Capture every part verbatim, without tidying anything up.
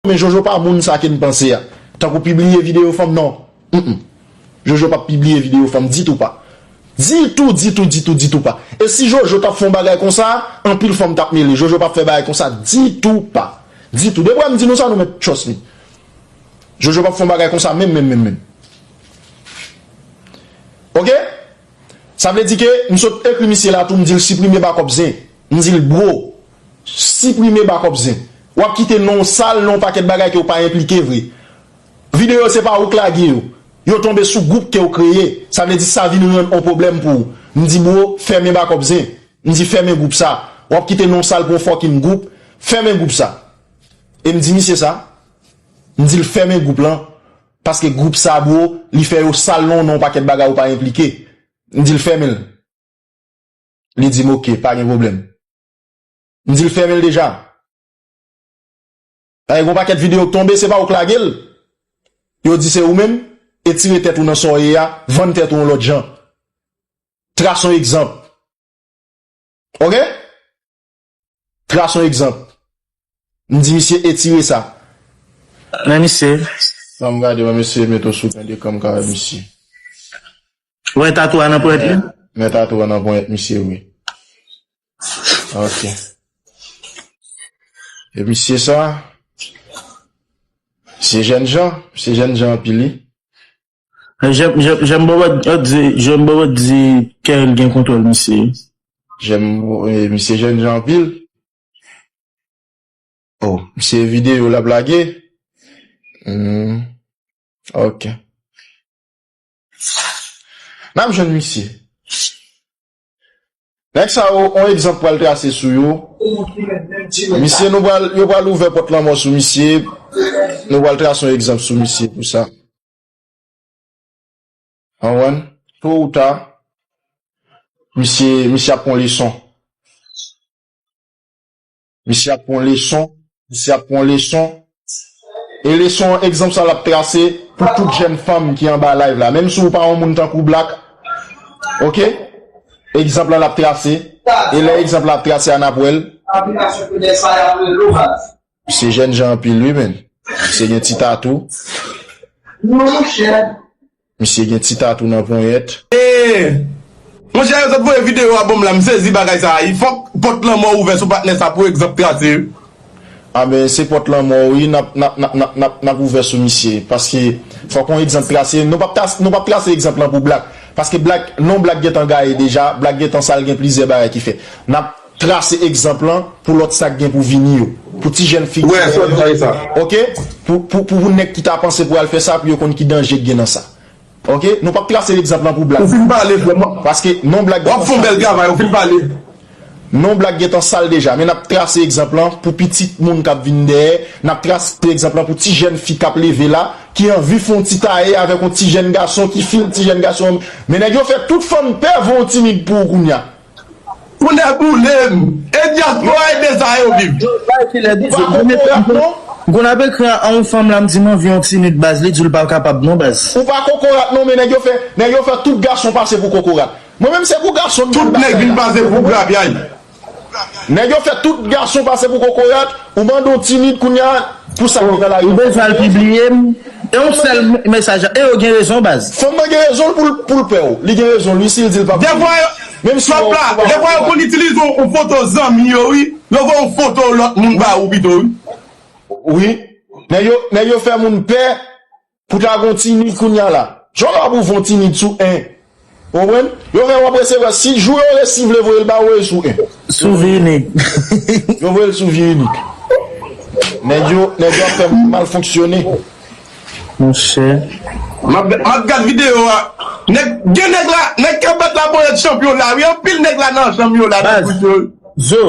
men Jojo pa moun sa ke n panse a. Tankou pibliye videyo fanm, non. Mm-mm. Jojo p ap pibliye videyo fanm ditou pa. Ditou, ditou, ditou, ditou pa. E si Jojo t ap fè yon bagay konsa, anpil fanm t ap mele. Jojo p ap fè bagay konsa ditou pa. Ditou. Depi w wè m di nou sa, nou mèt trust me. Jojo p ap fè yon bagay konsa menm, menm, menm, menm. Oke? Sa vle di ke m sot ekri misye la tou, m di l siprime bakòp zen. M di l, bro, siprime bakòp zen. W ap kite non w sal nan yon pakèt bagay ke w pa enplike vre. Videyo se pa ou k lage yo. Yo tonbe sou gwoup ke w kreye. Sa vle di sa vin rann on pwoblèm pou ou. M di, bro, fèmen bakòp zen. M di, fèmen gwoup sa. W ap kite non w sal pou yon fucking gwoup. Fèmen gwoup sa. E m di misye sa. M di l fèmen gwoup lan. Paske gwoup sa, bro, li fè yo sal non w nan yon pakèt bagay ou pa enplike. M di l fèmen l. Li di m, oke, pa gen pwoblèm. M di l fèmen l deja. Ay, gon pakèt videyo k tonbe, se pa ou k lage l. Yo di se ou menm, etire tèt ou nan sa w ye a, vann tèt ou yon lòt jan. Trase yon egzanp. Oke? Trase yon egzanp. M di misye etire sa. Men misye. Sa m gade, mwen mesye mete w sou pen de kan m ka wè misye. Wè tatou a nan ponyèt li? Men tatou a nan ponyèt misye, wi. Ok. E misye sa, se jènjan, se jènjan anpil, wi. Jan, jan, jan Bòbòt di, jan Bòbòt di, Kerel gen kontwòl misye. Jan, eh, misye jènjan anpil. Oh, misye videyo l ap lage. Hmm. Ok. N ap jwenn misye. Nèg sa yo, on egzanp pral trase sou yo. Misye, nou pral, yo pral ouvè pòt lanmò sou misye. Nou pral trase on egzanp sou misye pou sa. Konprann? To ou ta, misye, misye ap pran leson. Misye ap pran leson. Misye ap pran leson. E leson an, egzanp sa l ap trase pou tout jèn fanm ki anba live la. Menm si ou pa yon moun tankou Black, ok? Egzanp la l ap trase. E lè egzanp la ap trase a, n ap wè l. Se jènjan anpil, wi, menn. Misye gen ti tatou. Misye gen ti tatou nan ponyèt. E, monchè, yo sot voye videyo a ban m la, m sezi bagay sa a. Fòk pòt lanmò ouvè sou patnè sa pou egzanp trase, wi. A ben, se pòt lanmò, wi, n ap, n ap, n ap, n ap, n ap, n ap ouvè sou misye. Paske fòk yon egzanp trase. Nou p ap trase, nou p ap trase egzanp lan pou Black. Paske Black, non Black gentan gaye deja, Black gentan sal, gen plizyè bagay ki fèt. N ap trase egzanp lan pou lòt sa k gen pou vini yo. Pou ti jèn fi ki, ok? Pou, pou, pou, pou nèg ki ta panse pou al fè sa, pou yo konn ki danje k gen nan sa. Ok? Nou p ap trase egzanp lan pou Black. Ou fin pale, frè m. Paske non Black gentan sal. W ap fè yon bèl travay, ou fin pale. Non Black gentan sal deja, men n ap trase egzanp lan pou pitit moun k ap vin dèyè. N ap trase egzanp lan pou ti jèn fi k ap leve la, ki anvi fè yon ti taye avèk yon ti jèn gason, ki fil ti jèn gason. Men nèg yo fè tout fanm pè voye yon ti nig pou ou kounye a. Kounye a boule m. E dyaspora e de sa yo viv. Ou pa kokorat non. Goun ap ekri a yon fanm la, m di m anvi yon ti nig baz, li di l pa kapab non baz. Ou pa kokorat non, men nèg yo fè, nèg yo fè tout gason pase pou kokorat. Mwen menm se pou gason m. Tout nèg vin pase pou grabyay. Nèg yo fè tout gason pase pou kokorat, ou mande yon ti nig kounye a pou sa ki nan lari. Ou bezwen al pibliye m. E yon sèl mesaj, e yo gen rezon baz. Fanm nan gen rezon l pou l, pou l pè w. Li gen rezon l, wi, si l di l p ap pibliye. Menm si w, dèfwa yo konn itilize yon, yon foto zanmi yo, wi. Yo voye yon foto lòt moun ba ou pito, wi. Wi. Nèg yo, nèg yo fè moun pè pou ta gon ti nig kounye a la. Jan w ap ouvè yon ti nig sou en. Ou konprann? Yo fè w ap resevwa. Si jou yo resi vle voye l ba ou, voye l sou en. Sou vi inik. Yo voye l sou vi inik. Nèg yo, nèg yo ap fè mal fonksyone. Monchè. M ap, m ap gad videyo a. Nèg, gen nèg la, nèg k ap bat la ponyèt chanpyon la, wi. Anpil nèg la nan chanpyon la, nan bouch yo. Zo,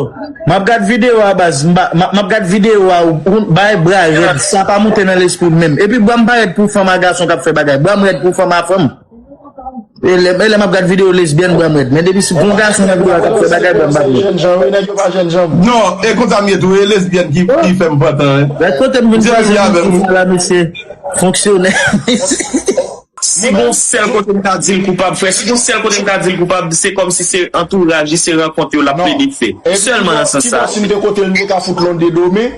m ap gad videyo a baz, m pa, m ap, m ap gad videyo a, ou, ou bay bra rèd, sa pa moute nan lespri m menm. Epi bra m pa rèd pou fanm a gason k ap fè bagay, bra m rèd pou fanm a fanm. E lè, e lè m ap gad videyo lesbyèn, bra m rèd. Men depi si gon gason nan videyo a k ap fè bagay, bra m pa rèd. Jènjan, wi, nèg yo pa jènjan. Non, e konsa m ye tou, e lesbyèn ki, ki fè m pantan, wi. Gad kote m vin pase sa la, mesye. Fonksyonè. Si gon sèl kote m ka di l koupab, frè, si gon sèl kote m ka di l koupab, se kòmsi se antouraj li, se rankont yo l ap plede fè. Sèlman nan sans sa. Kibò si m te kote l, m te ka fout l yon de do men.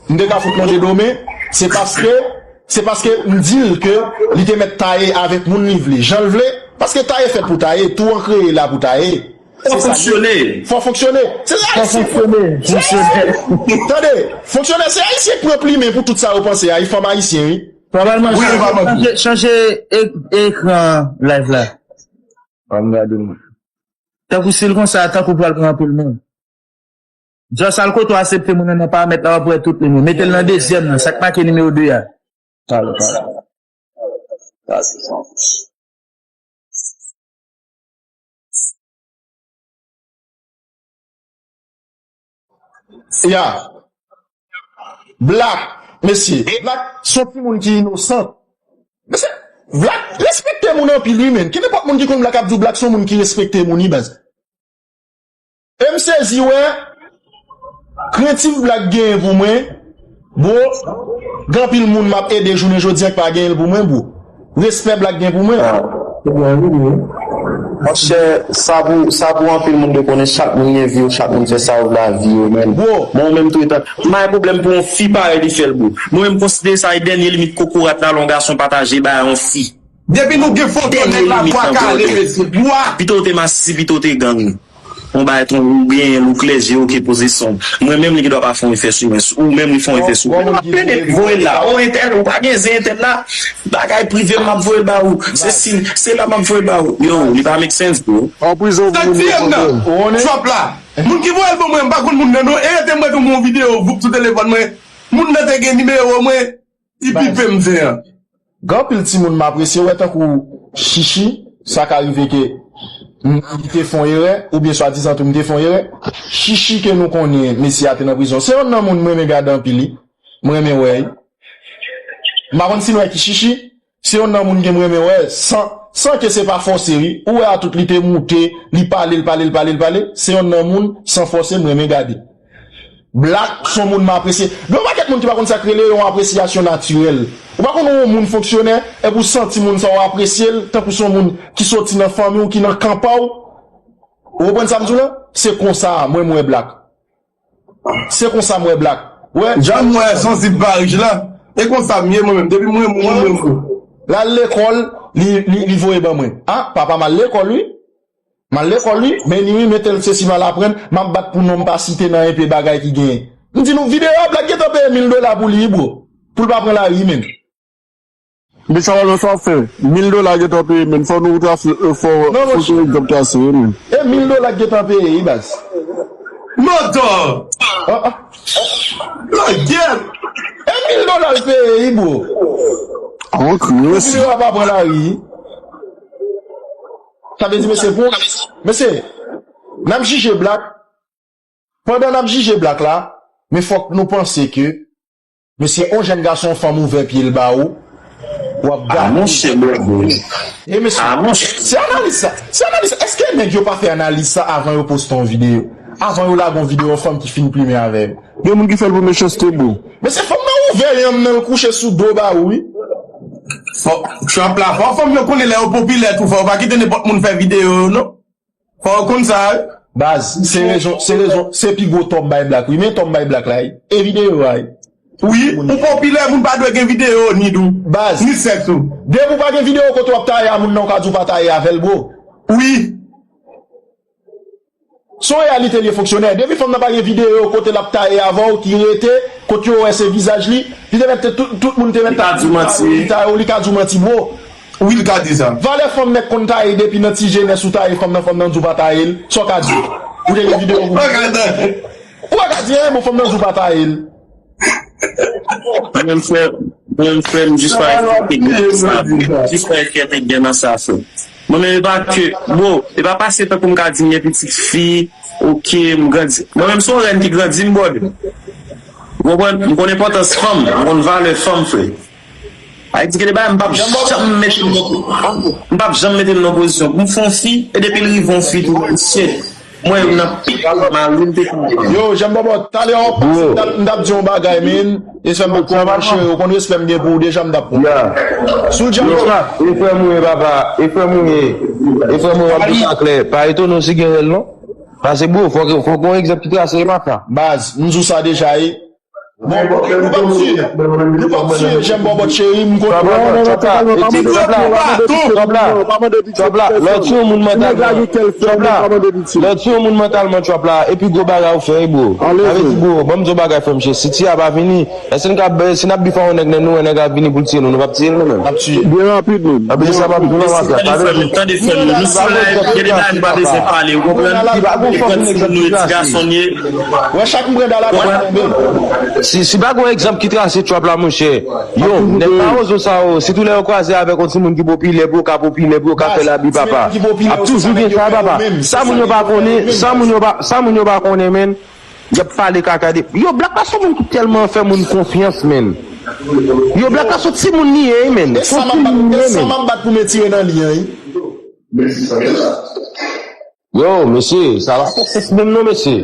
M te ka fout lonje do men, se paske, se paske m di l ke li te mèt taye avèk moun li vle, jan l vle, paske taye fèt pou taye, tou an kreye la pou taye. Fò fonksyone. Fò fonksyone. Se Ayisyen. Fò fonksyone. Tande, fonksyonè, se Ayisyen k pran plimen pou tout sa yo panse a, fanm Ayisyen, wi. Papa l manje, chanje, chanje e- ekran live la. An gade mwen. Tankou si l konsa, tankou pral pran anpil moun. Just al kote w aksepte moun nan nan pa mèt la, w ap wè tout li menm. Mete l nan dezyèm nan, sa k make nimewo de a. Talè, talè. Sa se san. Ya. Black, mesye. Black, se yon timoun ki inosan. Mesye, Black, respekte moun anpil, wi, menn. Ki nenpòt moun ki konn Black ap di w Black se yon moun ki respekte moun, wi, baz. E m sezi wè krentif Black genyen pou mwen, bro. Gen anpil moun m ap ede jounen jodi a k pa genyen l pou mwen, bro. Respè Black gen pou mwen. Monchè, sa pou, sa pou anpil moun dwe konnen, chak moun gen vi yo, chak moun fè sa yo vle ak vi yo, menn. Mwen menm tou etan, m pa gen pwoblèm pou yon fi parèy li fè l, bro. Mwen menm konsidere sa e dènye limit kokorat la lè yon gason pataje bagay yon fi. Depi nou gen foto nèg la bwa kale mesye, bwa. Pito w te masisi, pito w te gang. Yon bagay ton ou genyen l, ou klè je, oke, poze san w. Mwen menm li gendwa pa fè yon efè sou mwen, si ou menm li fè yon efè sou ou. M ap plede voye l la, o entèl, ou pa gen zen entèl la, bagay prive m m ap voye l ba ou, se si, se la m ap voye l ba ou. Yo, li pa make sense, bro. An prizon pou moun yo pran. Trump la. Moun ki voye l ban mwen, m pa konn moun nan non, e rete m rete m yon videyo voup sou telefòn mwen. Moun nan te gen nimewo mwen. Li bipe m zen an. Gen anpil timoun m apresye wè tankou Chichi, sa ka rive ke m, li te fè yon erè, oubyen swadizan tou m te fè yon erè. Chichi ke nou konnen, mesye a te nan prizon. Se yonn nan moun m renmen gade anpil, wi. M renmen wè, wi. M pa konn si n wè ki Chichi, se yonn nan moun ke m renmen wè, san, san ke se pa fòse, wi. Ou wè a tout li te moute, li pale, l pale, l pale, l pale. Se yonn nan moun, san fòse, m renmen gade. Black se yon moun m apresye. Gen yon pakèt moun ki pa konn sa k rele yon apresyasyon natirèl. Ou pa konn wè yon moun fonksyonè, epi w santi moun sa a, w apresye l, tankou se yon moun ki soti nan fanmi w, ki nan kan pa w. Ou konprann sa m di w la? Se konsa, mwen, m wè Black. Se konsa, m wè Black. Wè. Jan m wè sansib pa rich la, e konsa m ye, mwen menm. Depi m renmen w, mwen renmen w. L al lekòl, li, li, li voye ban mwen. A, papa m al lekòl, wi. M al lekòl wi, men li wi, mete l se si m al aprann, m ap bat pou non m pa site nan enpe bagay ki genyen. M di nou, videyo a Black gentan peye mil dola pou li wi bro. Pou l pa pran lari wi menn. Bitch, alò sa w ap fè? Mil dola gentan peye menn, fò nou trase, fò foto egzanp trase wi menn. E mil dola k gentan peye wi baz. Moto! Lagèt! E mil dola l peye wi bro. Ankri wi. Videyo a pa pran lari wi. Sa vle di mesye pou mesye, n ap jije Black. Pandan n ap jije Black la, men fòk nou panse ke mesye, yon jèn gason, yon fanm ouvè pye l ba ou, w ap gate. A monchè, brother. E mesye, se analiz sa. Se analiz sa. Èske nèg yo pa fè analiz sa avan yo poste yon videyo? Avan yo lage yon videyo yon fanm ki fin plimen avè yo? Gen moun ki fè l pou mechanste bro. Mesye, fanm nan ouvè yanm nan l kouche sou do ba ou wi. Fò, trap la, fò fanm yo konnen lè yo popilè tou, fò yo pa kite nenpòt moun fè videyo yo non. Fò yo konn sa wi. Baz, se rezon, se rezon, se pi gwo tò m bay Black wi, men tò m bay Black la wi. E videyo a wi. Wi, ou popilè, moun pa dwe gen videyo ni dou. Baz. Ni sèks ou. Depi w pa gen videyo kote w ap taye a moun nan, ou ka di w pa taye avè l bro. Wi. Se yon reyalite l ye fonksyonè. Depi fanm nan pa gen videyo kote l ap taye avè w ki rete, kote yo wè se vizaj li, li te mèt te tout, tout moun te mèt ta, li taye w, li ka di w manti bro. Wi, l ka di sa. Valè fanm nèg konn taye depi nan ti jenès ou taye fanm nan, fanm nan di w pa taye l. Sa w ka di? Ou te gen videyo pou ou. Ou pa ka di anyen, bon, fanm nan di w pa taye l. Mwen menm frè, mwen menm frè m jis pa respekte gen nan sa. Jis pa respekte gen nan sa frè. Mwen menm e pa ke, bro, e pa pase tankou m ka di m gen pitit fi, oke, m grandi. Mwen menm se yon rèn ki grandi m brother. Ou konprann? M konn enpòtans fanm, m konn valè fanm frè. Ayiti gen de bagay m p ap janm mete m nan, m p ap janm mete m nan pozisyon pou m fè yon fi, e depi l rive yon fi tou, shit. Mwen menm nan pik mal wi m te fè. Yo, Jean Bobot, talè w ap pase, m t ap, m t ap di yon bagay, men, respè m pou ou, monchè, ou konn respè m gen pou ou deja, m t ap pran. Soulja. E frè m ou ye, papa, e frè m ou ye, e frè m ou ye, w ap di sa klè, pa etone w si gen rèl non. Pase bro, fòk, fòk gen yon egzanp ki trase e pa ka. Baz, m di w sa deja, e. Bon, nou p ap tiye. Nou p ap tiye, Jèm Bòbòt cheri, m konn. Trap la, trap la, eti, trap la, trap la, trap la, lè w tiye yon moun mantalman, trap la, lè w tiye yon moun mantalman, trap la, epi gwo bagay ou fè, wi, bro. Sa vle di, bro, ban m di yon bagay, frè m, si ti a pa vini, èske n ka, si n ap bif a yon nèg, nèg nou wè nèg ap vini pou l tiye nou, nou p ap tiye l nou menm? N ap tiye. Byen rapid menm. Anpil sa p ap vin nan masak. Tande, frè m, tande, frè m, nou sou live, gen de bagay nou pa bezwen pale, ou konprann? Li pa gon fòk nèg sa ki trase. Wè, chak m pran dala, dala tonbe. Si, si pa gon egzanp ki trase trap la, monchè, yo, nèg mawozo sa yo, sitou lè yo kwaze avèk yon timoun ki popilè, pou yo ka popilè, pou yo ka fè labi, papa. Ap toujou gen sa, papa. Sa moun yo pa konnen, sa moun yo pa, sa moun yo pa konnen, menn. Y ap pale kaka de. Yo, Black la se yon moun ki tèlman fè moun konfyans, menn. Yo, Black la se yon timoun li ye, menn. Se yon timoun li ye, menn. Yo, mesye, sa pa fè sans menm non, mesye.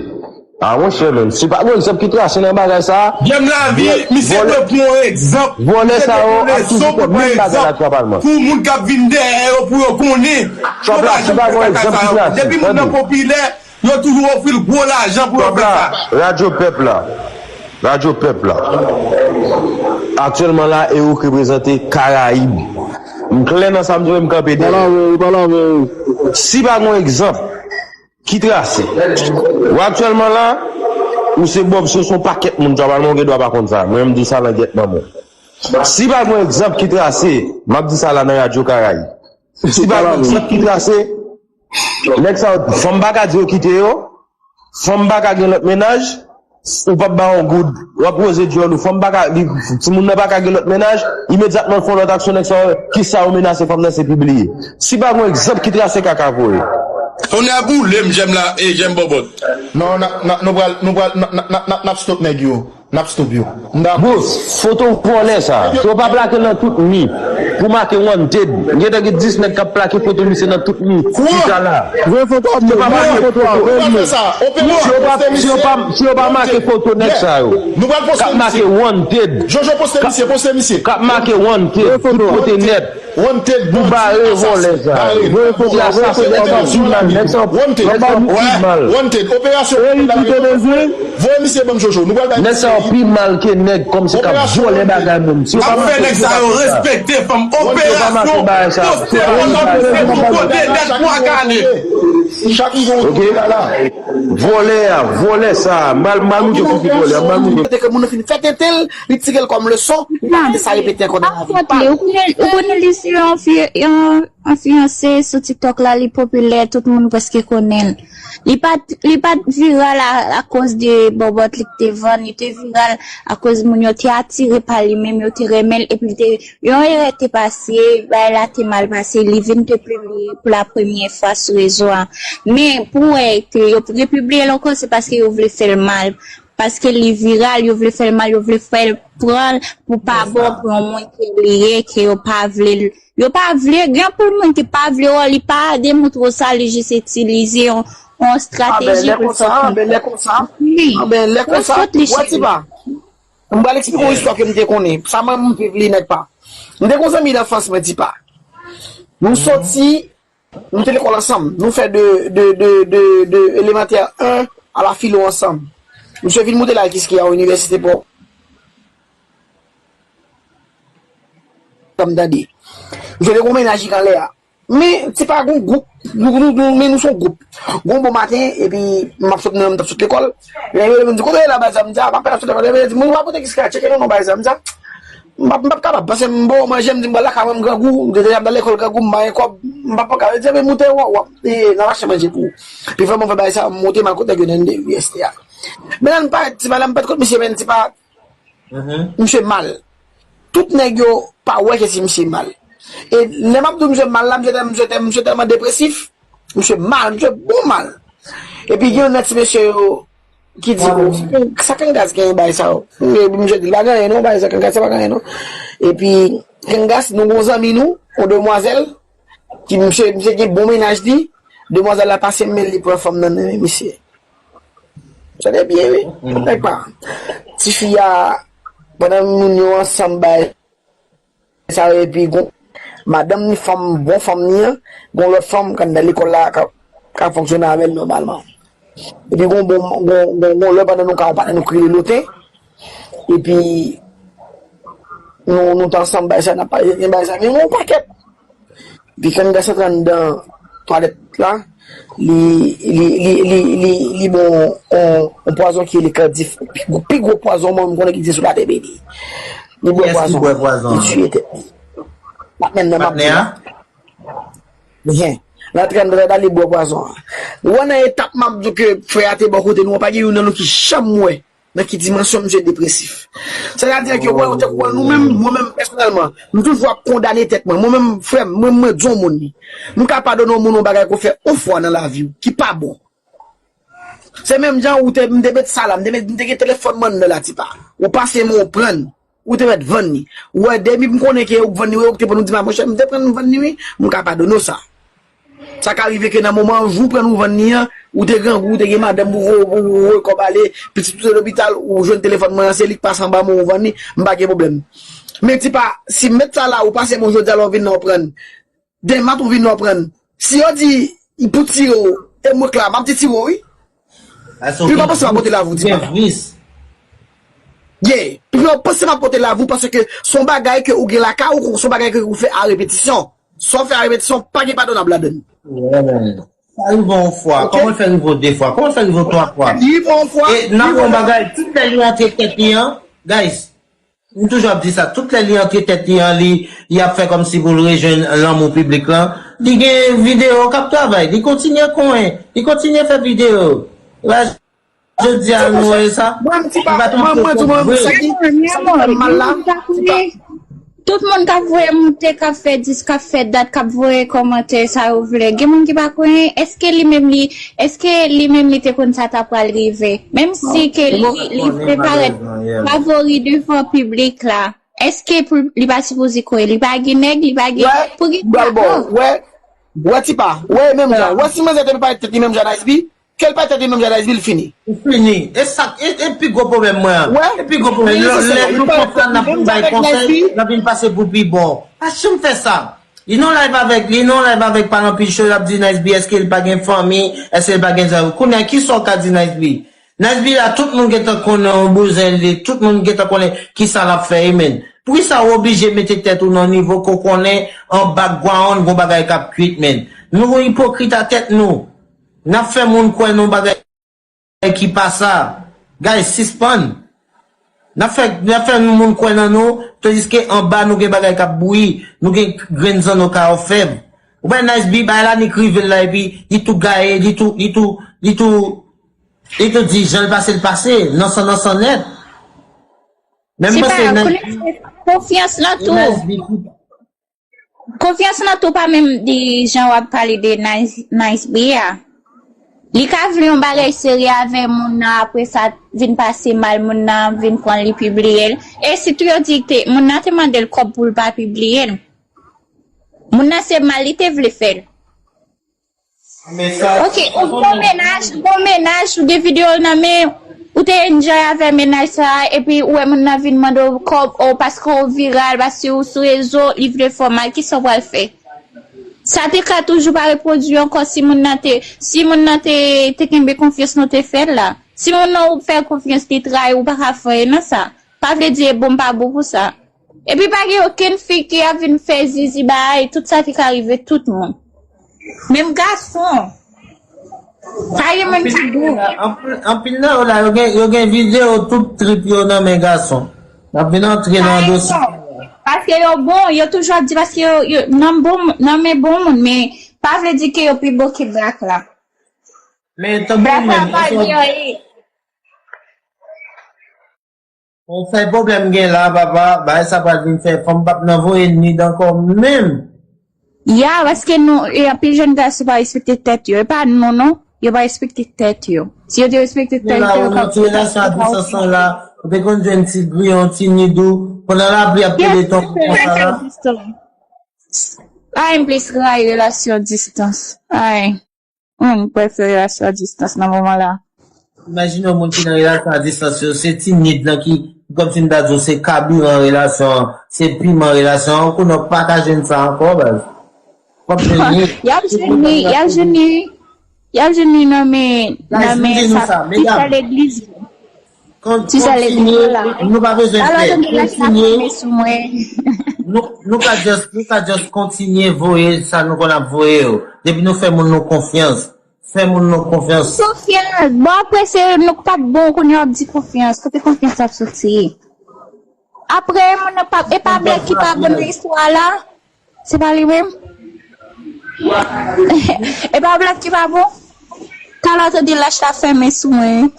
A, monchè, menm, si pa gon egzanp ki trase nan bagay sa a, Jèm Lavi, misye dwe pran yon egzanp. Vòlè sa yo ap toujou fè menm bagay la, trap la. Pou moun k ap vin dèyè yo, pou yo konnen. Trap la, si pa gon egzanp ki trase, depi moun nan popilè, yo toujou ofri l gwo lajan pou yo fè sa. Radyo Pèp la. Radyo Pèp la. Aktyèlman la, Ewouk reprezante Karayib. M klè nan sa m di w, m kanpe dèyè. Pale avè yo, pale avè yo. Si pa gon egzanp ki trase, ou aktyèlman la, ou se Bob, se yon pakèt moun, Trap la, ou gen dwa pa konn sa. Mwen, m di w sa nan gèt manman w. Si pa gon egzanp ki trase, m ap di sa la nan Radyo Karayib. Si pa gon egzanp ki trase, nèg sa yo, fanm pa ka di yo kite yo, fanm pa ka gen lòt mennaj, ou p ap ba yon goud, w ap woze dyòl ou, fanm pa ka, li, timoun nan pa ka gen lòt mennaj, imedyatman l fè yon lòt aksyon, nèg sa yo, kisa yo menase fanm nan, se pibliye. Si pa gon egzanp ki trase, kaka voye. Tonnè boule m, Jèm la, e Jèm Bòbòt. Non, n a, n a, nou pral, nou pral, n a, n a, n a, n ap stop nèg yo. N ap stop yo. M dakò. Bro, foto vòlè sa. Si yo pa plake nan tout mi pou make wanted, gentan gen dis nèg k ap plake foto misye nan tout mi. Kwa? Chita la. Voye foto a m. Si yo pa make foto, voye m. Si yo pa, si yo pa, si yo pa make foto nèg sa yo, k ap make wanted. Jojo, poste misye, poste misye. K ap make wanted tout kote nèt. Wanted, bandi, asasen, bare. Voye foto a, voye foto a, nèg sa yo pi mal, nèg sa yo pi mal. Wanted, operasyon. Voye misye ban m, Jojo. Nou pral bay misye. Nèg sa yo pi mal ke nèg kòmsi k ap vòlè bagay moun. Si yo pa make nèg sa yo respekte fanm. Operasyon, poste foto misye tout kote nèt pou akane. Chak moun gon kote la la. Vòlè a, vòlè sa, mal, mal moute pou ki vòlè a, mal moute. Kote ke moun nan fin fè tenten l, li tire l kòm leson, li pa mete sa repete ankò nan lavi pa l. Ou konnen, ou konnen li se yon fi, yon, yon fiyanse sou TikTok la, li popilè, tout moun prèske konnen l. Li pa t, li pa t viral a, akoz de bòbòt li te vann, li te viral akoz moun yo te atire pa li menm, yo te renmen l, epi li te, yon erè te pase, bagay la te mal pase, li vin te pibliye pou la premyè fwa sou rezo a. Men, pou wè ke yo repibliye l ankò, se paske yo vle fè l mal. Paske li viral, yo vle fè l mal, yo vle fè l pran l pou pa bon pou yon moun ke li ye, ke yo pa vle l. Yo pa vle, gen anpil moun ki pa vle wè, li pa demontre w sa, li jis itilize yon, yon strateji pou l fè w konprann. Wi. Fòt li, cheri. M pral eksplike yon istwa ke m te konnen. Sa mwen, m viv li nèg pa. M te gon zanmi danfans mwen, Tipa. Nou soti, nou te lekòl ansanm. Nou fè de, de, de, de, de elemantè en a la filo ansanm. Misye vin moute la Kiskeya, inivèsite pò. Sa m tande. Misye te gon mennaj li k anlè a. Men, se pa gon gwoup. Nou, nou, nou, men nou se yon gwoup. Gon bon maten, epi m ap sot nan, m t ap sot lekòl. Lè yo rele m di, "Kote w ye la, bay zam?" M di, "A, m ap sot lekòl." Yo di, "Moun, w ap pote kis ka, tcheke non, non, bay zam." M di, "A, m p ap, m p ap kapab, paske m bon manje, m di m pral lakay mwen, m grangou, m deja m nan lekòl grangou, m pa gen kòb, m p ap, m p ap ka." Yo di, "Men moute, w, w ap, e, n al achte manje pou ou." Pi fè mwen fè bagay sa, m monte, m al kot nèg yo nan inivèsite a. Men la, m pa, ti madanm, m pa t kot misye, men ti pa, Misye mal. Tout nèg yo pa wè ke si misye mal. E lè m ap di w misye mal la, misye tèl-, misye tèl-, misye tèlman depresif, misye mal, misye bon mal. Epi gen youn nan ti mesye yo ki di, "O, sa Kangaz genyen bay sa yo." Epi misye di, "Pa gen anyen non, bay sa Kangaz, sa pa gen anyen non." Epi Kangaz, nou gon zanmi nou, yon demwazèl, ki misye, misye gen bon mennaj li, demwazèl la pase men li pran fanm nan nan men misye. Tande byen, wi. Nèg pa. Tifi a, pandan moun yo ansanm bay sa yo, epi gon madanm ni fanm, bon fanm ni an, gon lòt fanm k anndan lekòl la k ap, k ap fonksyone avè l nòmalman. Epi gon bon, gon, gon, gon lè pandan nou ka yon patnè nou k rele Loten, Epi, nou, nou t ansanm, bay sa, n ap pale, gen bay sa, men yon pakèt. Epi, kangras antre anndan twalèt la, li, li, li, li, li, li bon, on, on pwazon ki rele kandif, pi gwo, pi gwo pwazon mwen, m konnen ki egziste sou latè, beni. Li bwè pwazon, li tiye tèt li. Patnè m nan m ap di la. Byen. L antre anndan li bwè pwazon an. Ou wè nan etap m ap di w ke frè a te bò kote nou an, pa gen youn nan nou ki janm wè nan ki dimansyon misye depresif. Sètadi ke wè, ou te kwè nou menm, mwen menm pèsonèlman, m toujou ap kondane tèt mwen. Mwen menm, frè m, mwen, mwen di yon moun li. M ka padone yon moun yon bagay ke w fè yon fwa nan lavi w, ki pa bon. Se menm jan ou te, m te met sa la, m te met, m te gen telefòn mwen anndan la, tipa. Ou pase men w prann, ou te mèt vann li. Ou wè, depi m konnen ke ou vann li, ou te prann, ou di m, a, monchè, m te prann m vann li, wi, m ka padone w sa. Sa ka rive ke nan moman jou prann ou vann li an, ou te grangou, ou te gen madanm pou ou, pou ou voye kòb ale, pitit ou te lopital, ou jwenn telefòn mwen an, se li k pase anba men w, ou vann li, m pa gen pwoblèm. Men tipa, si m met sa la, ou pase men w jodi a la, ou vin nan w prann. Demen maten ou vin nan w prann. Si yo di, pou tire w, e mwen k la, m ap di tire w, wi. Pi pa panse m ap pote la avou, tipa. Yeah. Pi pa panse m ap pote la avou, paske se yon bagay ke ou gen lakay ou, se yon bagay ke ou fè a repetisyon. Sa w fè a repetisyon, pa gen padonab ladan l. Sa rive yon fwa. Kòman l fè rive w de fwa? Kòman l fè rive w twa fwa? Li rive yon fwa. E n ap yon bagay, tout lè li antre tèt li an, guys, m toujou ap di sa, tout lè li antre tèt li an, li, li ap fè kòmsi pou l rejwenn lanmou piblik lan. Li gen videyo k ap travay, li kontinye konyen, li kontinye fè videyo. Jodi a nou wè sa. Mwen, m ti pa, mwen, mwen, di mwen, sa ki, sa ki fè m mal la, ti pa. Tout moun k ap voye monte, k ap fè dis, k ap fè dat, k ap voye kòmantè sa yo vle. Gen moun ki pa konnen, èske li menm li, èske li menm li te konn sa ta pral rive? Menm si ke li, li vle parèt favori devan piblik la, èske pou, li pa sipoze konnen? Li pa gen nèg, li pa gen, pou ki sa? Wè, wè, wè, ti pa, wè, menm jan, wè si manzè te parèt tèt li menm jan Nice B, ke l pa tèt li menm jan Nice B, l fini. Ou fini. E sa, e, e pi gwo pwoblèm mwen an. Wè. E pi gwo pwoblèm. Lè, lè nou konprann n ap vin bay konsèy, n ap vin pase pou pi bon. Pa janm fè sa. Li nan live avèk, li nan live avèk Palan Pichon, l ap di Nice B, èske l pa gen fanmi, èske l pa gen zanmi? Kounye a, kisa w ka di Nice B? Nice B la, tout moun gentan konnen w bezwen li, tout moun gentan konnen kisa l ap fè, e men. Poukisa w oblije mete tèt ou nan nivo ke w konnen an background, gon bagay k ap kwit, men? Nou ipokrit a tèt nou. N ap fè moun kwè nan bagay ki pa sa. Guys, sispann. N ap fè, n ap fè moun kwè nan nou, tandiske anba nou gen bagay k ap bouyi, nou gen grenn zanno ka òfèv. Ou wè Nice B, bagay la nik rive l la, epi li tou gaye, li tou, li tou, li tou, li tou di jan l pase, l pase, nan san, nan san nèt. Menm mwen se Nice B. Konfyans lan tou. Konfyans lan tou pa menm di jan w ap pale de Nice, Nice B a. Li ka vle yon bagay serye avè moun nan, apre sa vin pase mal, moun nan vin pran l, li pibliye l. E sitou yo di te, moun nan te mande l kòb pou l pa pibliye l. Moun nan se mal li te vle fè l. Ok, ou gon mennaj, ou gon mennaj, ou gen videyo l nan men, ou te enjoy avè mennaj sa, epi ou wè moun nan vin mande w kòb, o paske w viral, paske ou sou rezo, li vle fè w mal, kisa w pral fè? Sa te ka toujou pa repwodui ankò si moun nan te, si moun nan te, te kenbe konfyans nou te fè l la. Si moun nan ou fè konfyans li trayi, ou pa ka fè anyen nan sa. Pa vle di e bon m pa bon pou sa. Epi pa gen okenn fi ki ap vin fè zizi bay, tout sa ki ka rive tout moun. Menm gason. Pa gen moun ki bon. Anpil, anpil nan yo la, yo gen, yo gen videyo tout trip yo nan men gason. N ap vin antre nan dosye. Paske yo bon, yo toujou ap di paske yo, yo nan bon, nan men bon moun, men pa vle di ke yo pi bon ke blak la. Men tankou menm, ou fè pwoblèm gen la, papa, bagay sa pral vin fè fanm p ap nan voye nid ankò menm. Ya, paske nou, e anpil jèn gason pa respekte tèt yo. E pa nou, non. Yo pa respekte tèt yo. Si yo te respekte tèt yo, yo t ap, yo t ap fè sa yo vle. Relasyon a distans lan la, ou te konn jwenn ti griyon, ti nid ou, pandan lapli ap pede tonbe konsa la. Ay, m plis rayi relasyon distans. Ay. Mwen, m prefere relasyon a distans nan moman la. Imajine yon moun ki nan relasyon a distans yo, se ti nid lan ki, kòmsi m ta di w, se kabiran relasyon an, se piman relasyon an, ou konnen w pa ka jwenn sa ankò, baz. W ap jwenn li. Y ap jwenn li, y ap jwenn li, y ap jwenn li nan men, nan men sa, ti frè legliz yo. Ti sèl epi la. Nou pa bezwen pè. Kontinye. Nou, nou ka just, nou ka just kontinye voye sa nou konn ap voye yo. Depi nou fè moun nou konfyans. Fè moun nou konfyans. Konfyans. Bon, apre se nou k pa t bon, kounye a w ap di konfyans. Kote konfyans ap soti? Apre, moun nan pa, e pa Black ki pa bon nan istwa la? Se pa li menm? E pa Black ki pa bon? Talè w tande lach la fèmen sou mwen.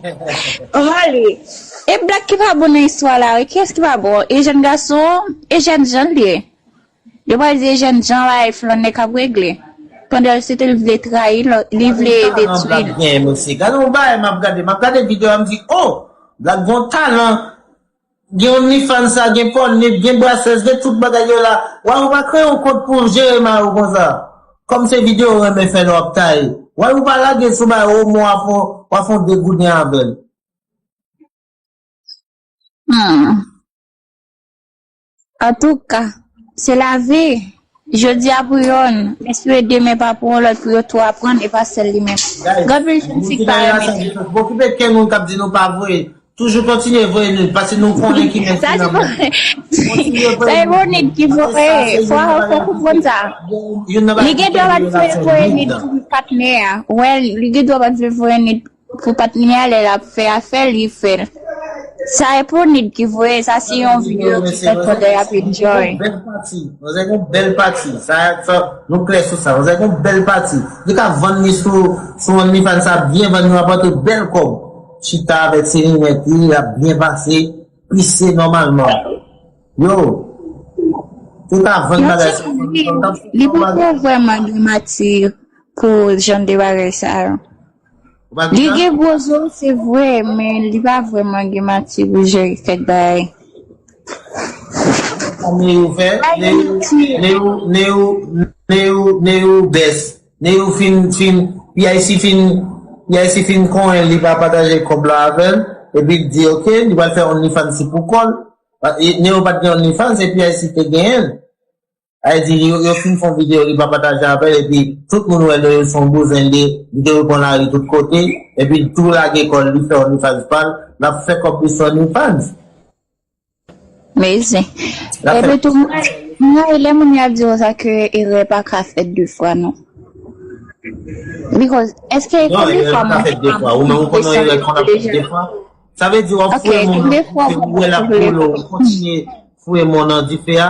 Mwen ale. E Black ki pa bon nan istwa la, wi. Kiyès ki pa bon? E jèn gason, e jèn jan li ye. Yo pral di e jèn jan la, e flannè k ap regle. Pandan se te li vle trayi, li vle detwi. Black gen, mesye. Gade yon bagay m ap gade. M ap gade videyo a, m di, oh! Black gon talan. Gen OnlyFans sa, gen Pornhub, gen Brazzers, gen tout bagay yo la. Why ou pa kreye yon kont pou w jere mari w konsa? Kòm se videyo ou renmen fè lè w ap taye. Why ou pa lage sou mari w omwen w ap fon, w ap fon degouden avè l? Hmm. Antouka, se lavi. Jodi a pou yonn, m espere demen pa pou yon lòt pou yo tou aprann e pa sèl li menm. Gen anpil jèn fi ki pa renmen. Okipe kè nou k ap di nou pa voye. Toujou kontinye voye nou, paske nou konnen ki men ki nan men. Sa e bon nèg ki voye. Fò, fò konprann sa. Li gen dwa pa t vle voye nèg pou patnè a. Wè, li gen dwa pa t vle voye nèg pou patnè a lè l ap fè afè li fè l. Sa e pou nèg ki voye, sa se yon videyo ki fèt pandan y ap enjoy. Bèl pati, nou se yon bèl pati. Sa, sa, nou klè sou sa. Nou se yon bèl pati. Li ka vann li sou, sou OnlyFans sa byen vann, li rapòte bèl kòb. Chita avèk se linèt li, l ap byen pase, pise nòmalman. Yo, tout avan bagay sa. Li poko vrèman gen mati pou jan de bagay sa yo. Li gen gwo zo, se vre, men li pa vrèman gen mati pou jere kèk bagay. Neyou fè, Neyou, Neyou, Neyou, Neyou, Neyou bès. Neyou fin, fin, P I C fin, P I C fin konnen li pa pataje kòb la avè l, epi l di, oke, li pral fè OnlyFans pou kò l. Neyou pa t gen OnlyFans, se P I C te genyen l. Sa vle di, yo, yo fin fè yon videyo, li pa pataje avè l, epi tout moun wè Neyou se yon bouzen, li, li te pran lari tout kote, epi l tou lage kò l, li fè OnlyFans pa l, l ap fè kòb li sou OnlyFans. Mezi. Epi tou, mwen, mwen, lè moun yo ap di konsa ke erè pa ka fèt de fwa, non. Because, èske konbyen fwa mwen fè de fwa? Ou menm ou konnen erè konn ap fèt de fwa? Sa vle di w ap foure moun nan dife, ou wè l ap boule, ou kontinye foure moun nan dife a.